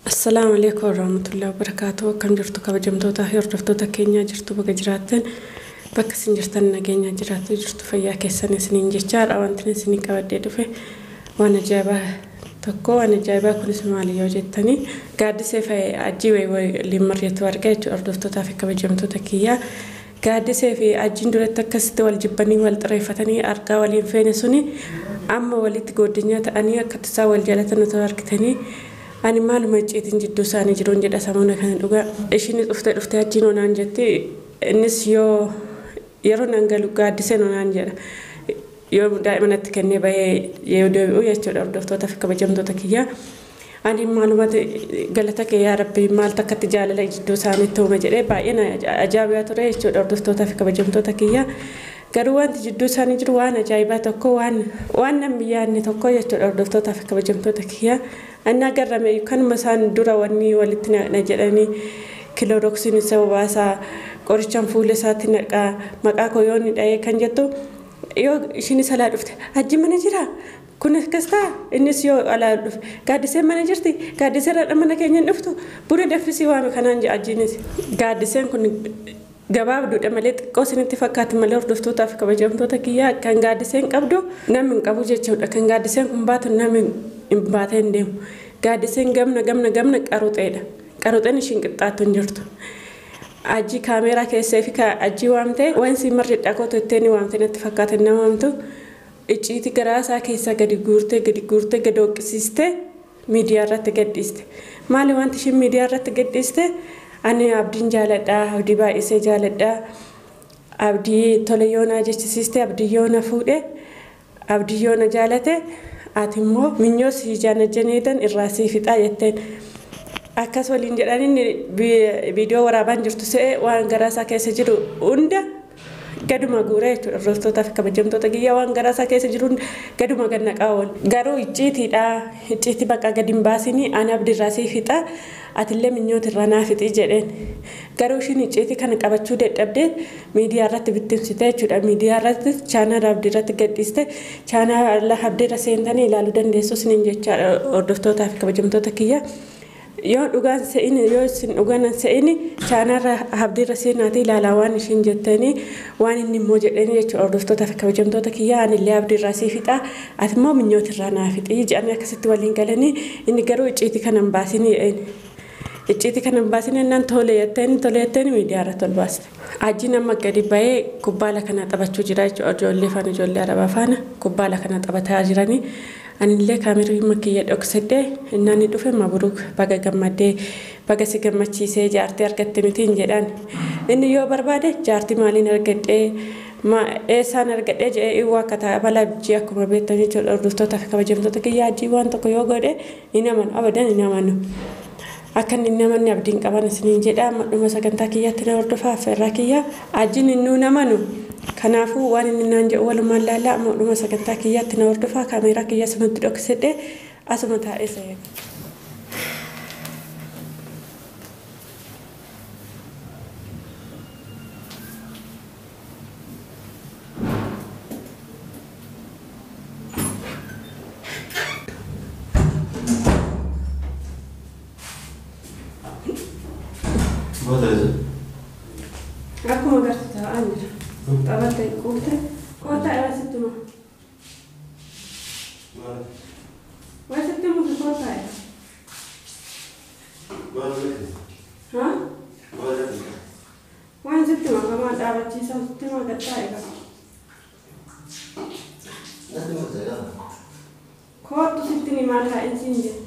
Assalaamu alaikum warahmatullahi wabarakatuh. Akkam jirtu kabajamtoota fi hordoftoota keenyaa jirtu baga jiraattan bakka isin jirtan nageenya jiraattu jirtu fayyaa keessan isiniin jechaadha. Wanti isinii qabadhee dhufe waan ajaa'ibaa tokko, waan ajaa'ibaa kunis maali yoo jettanii gaaddisee fi ajjii waliin mari'atu argaa jechuudha. Hordoftootaa fi kabajamtoota kiyyaa gaaddisee fi ajjiin duratti akkasitti wal jibbanii wal xireeffatanii argaa waliin feene suni amma walitti gooddinyaa ta'anii akka tasaa wal jaalatan otoo argitanii ani maaluma icciitiin jidduu isaanii jiruun jedha sammuna kana dhugaa. Ishiin dhuftee dhuftee achiin onaan jetti, innis yoo yeroo nan galu gaaddiseen onaan jedha. Yoo daa'ima natti kennee bahee yoo deebi'u jechuudha. Hordoftoota fi kabajamtoota kiyyaa. Ani maalumatti galata kee yaa Rabbi maal takkatti jaalala jidduu isaaniitti uume jedhee baay'ee ajaa'ibaa ture jechuudha. Hordoftoota fi kabajamtoota kiyyaa. Garuu wanti jidduu isaanii jiru waan ajaa'ibaa tokko, waan namni yaadne tokko jechuudha. Hordoftoota fi kabajamtoota kiyyaa. Anna agarrame kanuma isaan dura wanni walitti na jedhanii kilooroksiin isa bobaasaa qorichaan fuula isaatti naqaa maqaa koo yoo inni dha'ee kan jettu yoo ishiinis alaa dhufte ajji mana jira kun akkas ta'a, innis yoo alaa dhufe gaaddiseen mana jirti, gaaddiseen haadha mana keenya hin dhuftu buna danfisii waame kanaan jedha ajjiinis. Gaaddiseen kun gabaabduudha malee xiqqoo isinitti fakkaatti malee hordoftootaa fi kabajamtoota kiyyaa kan gaaddiseen qabdu namni hin qabu jechuudha. Kan gaaddiseen kun baatu namni hin baatee hin deemu. Gaaddiseen gamna gamna gamna qaruxeedha. Qaruxeen ishiin qixxaattu hin jirtu. Ajji kaameeraa keessee fi ajji waamtee wansi marri dhaqootu ittiin waamtee natti fakkaate nama waamtu icciitii garaa isaa keessaa gadi guurtee gadi guurtee gadi hooqisiistee miidiyaa irratti gadhiiste. Maali wanti ishiin miidiyaa irratti gadhiiste? Ani abdiin jaaladha, abdii baay'isee jaaladha. Abdii tole yoonaa jechisiiste, abdii yoona fuudhe, abdii yoona jaalate, ati immoo minyoo si jaanajjaneetan irraa sii fixaa jetteen. Akkas waliin jedhanii viidiyoo waraabaan jirtu se'ee waan garaa isaa keessa jiru hunda gaduma guuree jechuudha. Hordoftootaa fi kabajamtoota kiyyaa waan garaa isaa keessa jiru hunda gaduma gad naqaa oolu. Garuu icciitiidha. Icciitii bakka gadi hin baasinii ani abdiirraa sii fixa atillee minyoota irraa naa fixii jedheen. Garuu ishiin icciitii kana qabachuu dadhabdee miidiyaa irratti bittimsite jechuudha. Miidiyaa irratti chaanaala abdii irratti gadhiiste, chaanaala abdii irra seentanii ilaaluu dandeessu isiniin jechaadha. Hordoftootaa fi kabajamtoota kiyyaa. Yoo dhugaan se'ini, yoo isin dhugaan se'ini chaanaala abdii irra seenaatii ilaalaa waan ishiin jettanii waan inni immoo jedhanii jechuudha. Hordoftootaa fi kabajamtoota kiyyaa anillee abdii irraa sii fixaa ati immoo minyoota irraa naa fixii jedhanii akkasitti waliin galanii inni garuu icciitii kana hin baasinii jedheen. Icciitii kana hin baasinii jennaan tole jetteen tole jetteen miidiyaa irratti ol baaste. Ajjiin amma gadi bahee kubbaala kana taphachuu jira jechuudha. Ijoollee faana, ijoollee arabaa faana kubbaala kana taphataa jiranii. Anillee kaameraa kiyya dhoksadhee innaan ni dhufe mabruuk baga gammaddee baga si gammachiisee jaartii argatte mitiin jedhaan. Inni yoo barbaade jaartii maaliin argadhee eessaan argadhee jedhee iwwa akka ta'a mala abjii akkuma beektan jechuudha. Hordoftootaa fi kabajamtoota kiyyaa ajjii waan tokko yoo godhe hin amanu, abadan hin amanu. Akka inni hin amanne abdiin qaban isiniin jedha. Amma dhuma sagantaa kiyyaatti na hordofaa affeerraa kiyyaa ajjiin inni hin amanu. Kanaafuu waan inni naan jedhu walumaan laallaa amma dhuma sagantaa kiyyaatti na hordofaa kaameeraa kiyya sumatti dhoksedhee asuma taa'ee seera. Akkuma agartu taa'aan jira. Taphattee quufte kottaa irra sitti hima. Waa sitti himuuf kottaa irra. Haa? Waan sitti hima kamaa dhaabachiisaa sitti hima gad taa'e qaba. Kottu sitti himaa taa'in siin jedhe.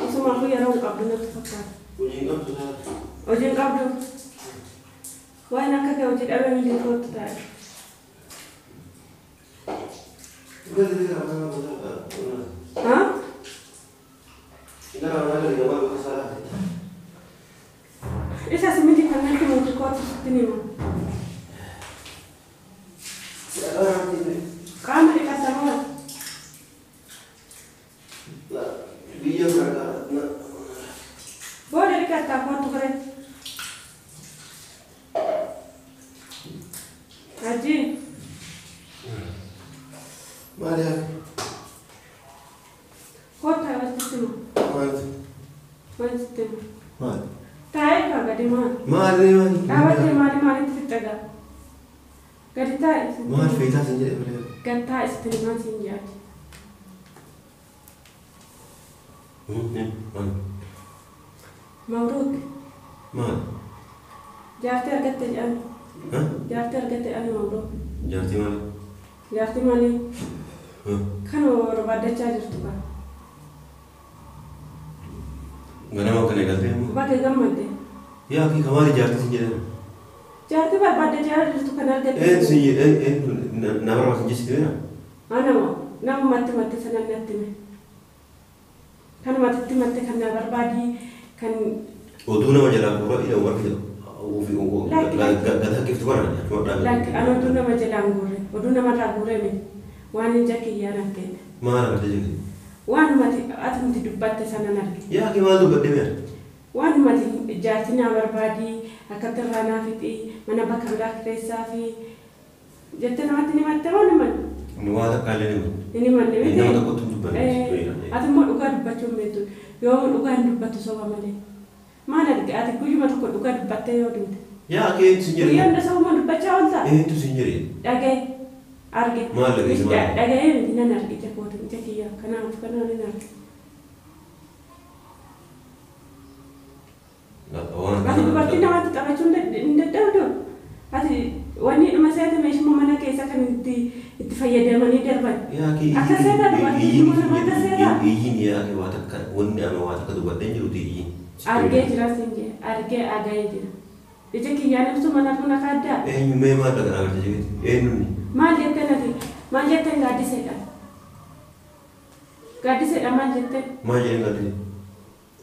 Isumaafuu yeroo hin qabdu natti fakkaata. Hojii hin qabdu. Waan akka kee hojii dhabee miti kottu taa'e. Haa? Isa miti kan natti himuuti kottu sitti hima. Qaama dhiqatta moo? Booda dhiqattaa kottu koree. Hajji. Kottaa wasitti hima. Maal? Waan sitti hima. Maal? Taa'ee kaa gadi maal? Maal maal? Dhaabattee maali maalitti fixxagaa? Gadi taa'e sitti Maal hima. feetaa sin jedhe malee? Gad taa'e sitti himaa siin jaati. Maal? Mabruuk. Maal? Jaartii argatte jedhan. Ha? Jaartii argatte jedhan Mabruuk. Jaartii maali? Jaartii maali? Ha? Kanuma barbaaddachaa jirtu kaa. Ganama akkana eegaltee immoo? Baga gammadde. Yaa kii kamaali jaartii sin jedhe? Jaartii barbaaddachaa jirtu kan argatte. Een sin jedhe een na barbaadan jechite beena? Anama namumatti matte sanan natti hime. Kanumatti matte kan na barbaadii kan Oduu nama jalaa guuraa ila warra ofii gad haqqiftu kana achuma dhaabe. Lakki an oduu nama jalaan guurre oduu namarraa guurre miti waan ija kiyyaan argine. Maal agarte jette? Waanumati atumti dubbatte sanan arge. Yaa kii maal dubbadhe mee? Waanumati jaartii naa barbaadii akkatti irraa naa fixii mana bakka biraa kireessaa fi jettee namatti ni matte moo ni manne? Inni waa takka illee ni manne. Inni manne miti? Nama tokkotti hin dubbanne. Ati immoo dhugaa dubbachuu hin beektu. Yoo dhugaa hin dubbattu soba malee. Maal arge ati guyyuma tokko dhugaa dubbattee yoo duute? Yaa kee eenyutu sin jedhe? Guyyaa hunda sobuma dubbachaa ooltaa? Eenyutu sin jedhe? Dhagaye. Arge. Maal dhageesse maal? Dhaga'ee miti nan arge ija kootiin ija kiyyaa kanaaf kanaan hin arge. Ati dubartii namatti taphachuu hin dadhabdu? Ati wanni dhuma seete meeshuma mana keessa kan itti itti fayyadamanii darban. Yaa kee Akka seetaa dubartii ilmoo namaa akka seetaa? Iyyiin yaa kee waa takka wanni ama waa takka dubbadhee hin jiruti iyyiin. Argee jira siin jee argee aga'ee jira. Ija kiyyaan ibsu mana kun akka addaa. Eenyu mee maal dhaqan agartee jechuudha? Eenyuun? Maal jetteen ati? Maal jetteen gaaddiseedha? Gaaddiseedha maal jetteen? Maal jedheen gaaddisee?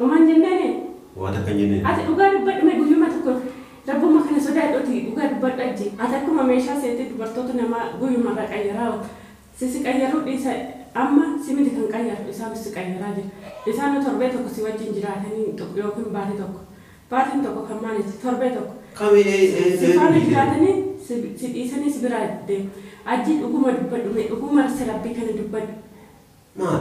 Homaan jenneeni? Waa takka hin jenneen. Ati dhugaa dubbadhu mee guyyuma tokko rabbuma kana sodaadhuuti dhugaa dubbadhu ajji. Ati akkuma meeshaa seetee dubartoota namaa guyyuma irraa qayyaraa oolta. Si si qayyaruu dhiisa amma si miti kan qayyaru isaan si qayyaraa jira. Isaan torbee tokko si wajjin jiraatanii yookiin baatii tokko. Baatiin tokko kan maaliiti? Torbee tokko. Kami Si faana jiraatanii si dhiisanii si biraa deemu. Ajji dhuguma dubbadhu mee dhuguma si rabbii kana dubbadhu. Maal?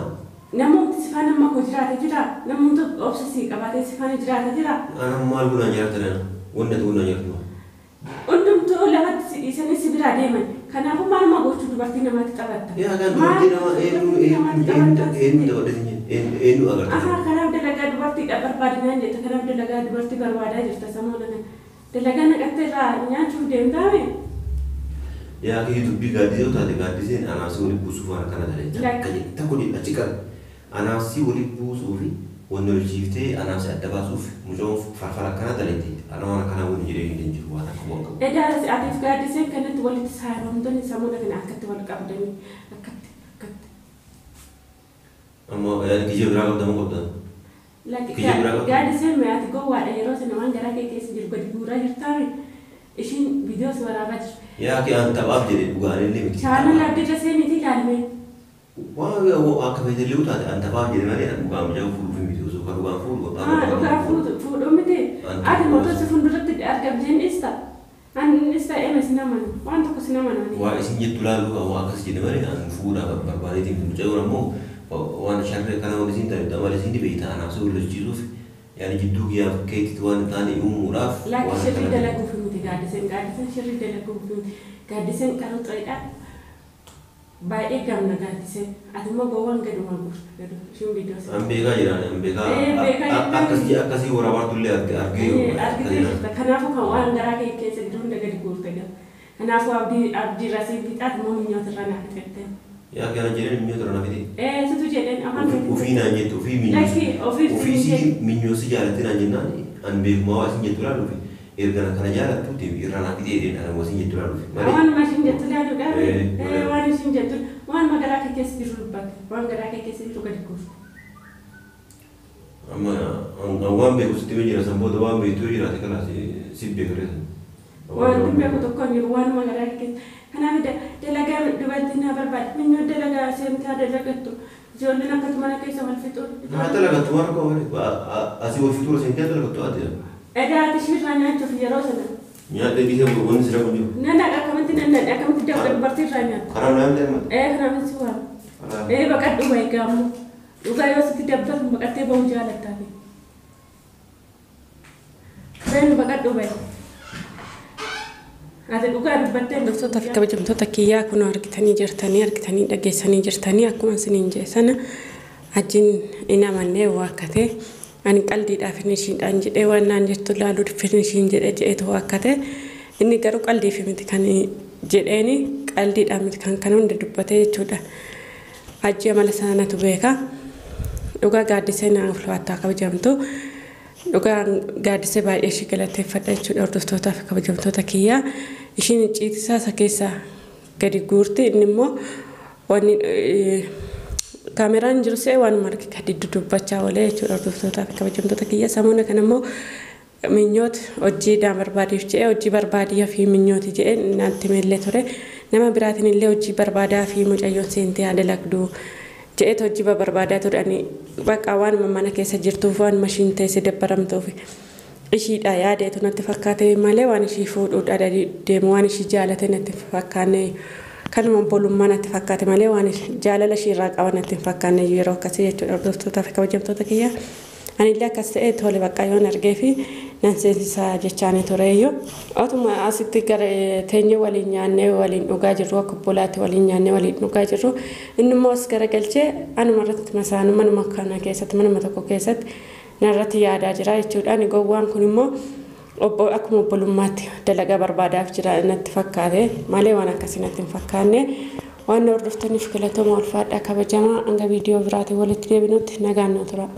Namoonni si faana amma koo jiraate jira? Namoonni obsa si qabaatee si faana jiraate jira? Ana maal godhaan jiraata nana? Wanni ati godhaan jirtu maal? Hundumtuu lafatti si dhiisanii si biraa deeman. Kanaafuu maaluma gochuu dubartii namatti taphatta? Yaa kan dubartii nama eenyu eenyu eenyu taphadhe sin jedhe eenyu agarta? Ahaa kanaaf dalagaa dubartiidha barbaadinaan jetta kanaaf dalagaa dubartii barbaadaa jirta samoona kana. Dalagaa naqattee irraa nyaachuuf deemtaame? Yaa kiyya dubbii gaaddisee yoo taate gaaddiseen anaa si walitti buusuuf waan akkana taate takka jedhe takko jedhe achi qabi. Anaa si walitti buusuu fi wanni hojjechiiftee anaa si adda baasuuf mucoon farfara akkana taleetti ana waan akkanaa wanni jedhee hin jiru waan akka bu'aan qabu. Edaa atiif gaaddiseen kanatti walitti saaramtonni samoona kana akkatti wal qabdanii akkatti akkatti. Amma kiyya biraa qabda moo qabda? Kiyya biraa qabda? Gaaddiseen mee ati gowwaadha yeroo sana waan garaa kee keessa jiru gadi guuraa jirtaame ishiin viidiyoo si waraabaa jirti. Yaa kee an taphaaf jedhe dhugaanillee miti. Chaanal abdiirra seenitii ilaalime. Waan akka feetellee taate an taphaaf jedhe malee an dhugaan mucaa fuudhuuf miti osoo kan dhugaan fuudhu Dhugaa fuudhuu miti. Ati mootota si fuulduratti argamtee hin dhiista. An hin dhiista eme sin amanu. Waan tokko sin amanu. Waa isin jettu laaluu kan waa akkas jedhe malee an fuudhaaf barbaadeetiin mucayyoon ammoo waan sharree kana waan isin taate malee isin beekta anaaf si hullachiisuuf yaani jidduu kiyyaaf keetitti waan hin taane uumuudhaaf Lakki waan shirrii akkana dalaguuf miti gaaddiseen gaaddiseen shirrii dalaguuf miti gaaddiseen qaruuxeedha. Baay'ee gamna gaaddiseen ati immoo gowwaan gaduma guurta gadu ishiin viidiyoo An beekaa jiraan an beekaa Beekaa jettaa akkasii akkasii waraabaartullee argee Argitee jirta kanaafuu kan waan garaa kee keessa jiru hunda gadi guurte gara. Kanaafuu abdii abdii rasii fixaat immoo minyoota irraa naa fixette. Yaa kana jedheen minyoota irraa naa fixe. Situ jedheen afaan keetiin. Ofii naan jettu ofii Lakki ofiif ofii siin sii jedhe. minyoo si jaalatte naan jennaan an beekumaa waa isin jettu laaluufi erga kana jaalattu irraa naa fixe jedheen ana waa isin jettu laaluufi malee. Waan ishiin jettu laaluudhaaf waan ishiin jettu waan garaa kee keessa jiru dubbatte waan garaa kee keessa jiru gadi guurte. Amma an waan beeku sitti himee jira san booda waan beektu yoo jiraate kalaas si beekare san. Waan hin beeku tokko hin jiru waanuma garaa kee keessa. Kanaaf dalagaa dubartii naa barbaade minyoo dalagaa seentaa dalagattu ijoolleen akkasuma mana keessa wal fixu. Haa dalagattu waan rakkoo asii wal fixuura seentee dalagattu ati. Edaa ati ishirraa nyaachuuf yeroo sana. Nyaadhee dhiisee wanni si rakkoo jiru. Nan dhaqa akkamitti nan dhaqa akkamitti dabda dubartii irraa nyaattu. Karaa naan deema. Kanaaf si waama. Baqadhu wayi gaammoo. Dhugaa yoo sitti dabbatu baqattee bahuu jaalattaati. Beenu baqadhu bahe. Ati dhugaa dubbattee hordoftoota fi kabajamtoota kiyyaa kun argitanii jirtanii argitanii dhageessanii jirtanii akkuma isiniin jedhe sana achiin hin amannee waakkate ani qaldiidhaaf finishiidhaan jedhee waan naan jettu laaluu finishiin jedhee jedheetu waakkate inni garuu qaldiif miti kan jedheeni qaldiidhaan miti kan kan hunda dubbatee jechuudha. Ajji amala sanatu beeka. Dhugaa gaaddisee naa ulfaattaa kabajamtu. Dhugaa gaaddisee baay'ee ishii galateeffadha jechuudha hordoftootaa fi kabajamtoota kiyyaa. Ishiin icciitisaa isa keessaa gadi guurti inni immoo wanni kaameraan jiru se'ee waanuma arge gadi dudubbachaa oolee jechuudha hordoftootaa fi kabajamtoota kiyyaa. Samoona kana immoo minyoota hojii dhaan barbaadeef jedhee hojii barbaadee fi minyooti jedhee natti meellee ture. Nama biraatiin illee hojii barbaadaa fi mucayyoon seentee haala lagduu jedheet hojii barbaadaa ture. Ani bakka waanuma mana keessa jirtuuf waan mashiin teessee dabbaramtuuf ishiidha yaadeetu natti fakkaate malee waan ishii fuudhuudha deemu waan ishii jaalate natti fakkaanne kanuma obbolummaa natti fakkaate malee waan jaalala ishii irraa qaba natti hin fakkaanne yeroo akkasii jechuudha hordoftootaa fi kabajamtoota kiyya. Ani illee akkas ta'ee tole bakka yoon argee fi nan seensisaa jechaanii tureyyuu. Otuma asitti gara teenyee waliin nyaannee waliin dhugaa jirru akka obbolaatti waliin nyaannee waliin dhugaa jirru inni immoo as garagalchee anuma irratti masaanuu manuma kana keessatti manuma tokko keessatti narratti yaadaa jira jechuudha. Ani gowwaan kun immoo akkuma obbolummaatti dalagaa barbaadaaf jira natti fakkaate malee waan akkasii natti hin fakkaanne. Waan hordoftaniif galatooma ulfaadhaa kabajamaa hanga viidiyoo biraatiin walitti deebinutti nagaan nu tura.